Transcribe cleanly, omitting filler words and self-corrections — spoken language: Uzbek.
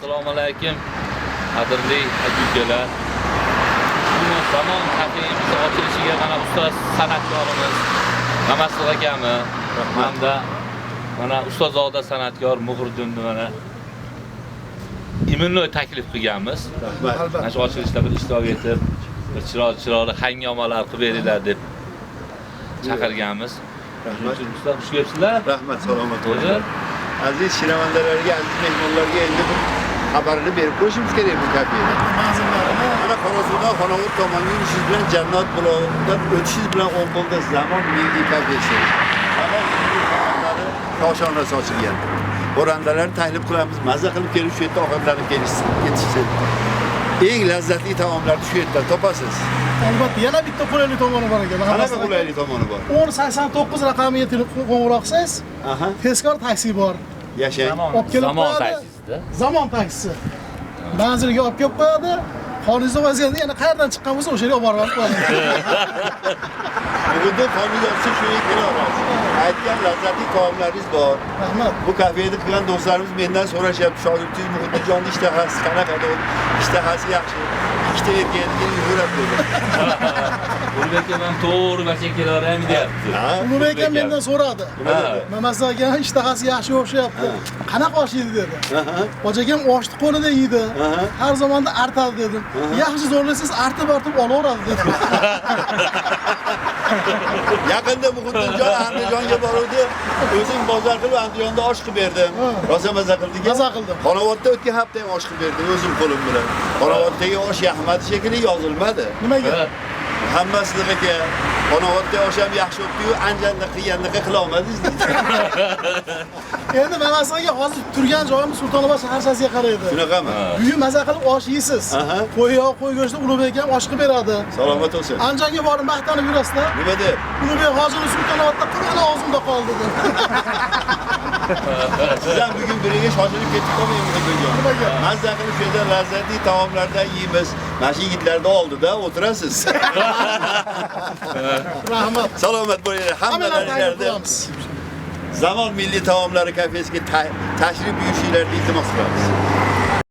Assalomu alaykum, qadrli aka-ukalar. Bugun Zamon kafemiz ochilishiga mana ustoz san'atkorimiz Mamasliq akami hamda mana ustozoda san'atkor Muhriddinni mana именной taklif qilganmiz. Rahmat. Mana shu ochilishda bir ishtirok etib, bir chiroyli chiroyli hangomalar qilib beringlar deb chaqirganmiz. Rahmat. Shuning uchun ustoz, xush kelibsizlar. Rahmat, salomat O'zi bo'ling. Aziz shinavondalarga, aziz mehmonlarga endi bir xabarini berib qo'yishimiz kerak bu kafeda. Mana Qorasuvdan Xonobod tomonga yurishingiz bilan Jannat bulog'idan o'tishingiz bilan o'ng qo'lda Zamon milliy kafesi. Zamon milliy taomlari koshonasi ochilgan. Xo'randalarni taklif qilamiz, maza qilib kelib shu yerda ovqatlanib kelishsin, ketishsin. Eng lazzatli taomlarni shu yerdan topasiz. Albatta, yana bitta qulaylik tomoni bor ekan. Qanaqa qulaylik tomoni bor? 1089 raqamiga qo'ng'iroq qilsangiz, tezkor taksi bor. Yashang. Olib kelib Zamon qo'yadi. taksisida. Zamon taksisi. Manzilga olib kelib qo'yadi. Xorijda vaziyatda yana qayerdan chiqqan bo'lsa, o'sha yerga olib borib qo'yadi. Bugun qorningiz ochsa shu yerga kelaverasiz. Aytgan lazzatli taomlaringiz bor. Rahmat. Bu kafeda qilgan do'stlarimiz mendan so'rashyapti, shogirdingiz Muhitdinjonni ishtahasi qanaqa dedi. Ishtahasi yaxshi. Ikkita erkakni yuguradi dedi. Ulug'bek aka ham to'g'ri bacha kelaveraymi deyapti. Ha? Ulug'bek akam mendan so'radi. Nima dedi? Mamasli aka ishtahasi yaxshi o'xshayapti. Qanaqa osh yeydi dedi. Hoji akam oshni qo'lida yeydi. Har zamonda artadi dedim. Yaxshi zo'rlasangiz artib-artib olaveradi dedi. Yaqinda Muhitdinjon Andijonga boruvdi. O'zim bozor qilib Andijonda osh qilib berdim. Rosa maza qildik. Maza qildim. Xonobodda o'tgan hafta ham osh qilib berdim o'zim qo'lim bilan. Xonoboddagi osh yaxmadi shekilli yozilmadi. Nimaga? Hammasi aka Xonobodda osh ham yaxshi bo'libdi-yu, Andijonda qilgandaqa qila olmadingiz deydi. Endi Mamasli aka hozir turgan joyimiz Sultonobod shaharchasiga qaraydi. Shunaqami? Bugun maza qilib osh yeysiz. Qo'y yog', qo'y go'shtini Ulug'bek akam osh qilib beradi. Salomat bo'lsin. Andijonga borib maqtanib yurasizlar. Nima deb? Ulug'bek hojini Sultonobodda qilgani og'zimda qoldi deb. Siz ham bugun biriga shoshilib ketib qolmang Muhitdinjon. Nimaga? Mazza qilib shu yerda lazzatli taomlardan yeymiz. Mana shu yigitlarni oldida o'tirasiz. Rahmat. Salomat bo'linglar. Hammalarni taklif Hammalaringlarni qilamiz. Zamon milliy taomlari kafesiga tashrif buyurishinglarni iltimos qilamiz.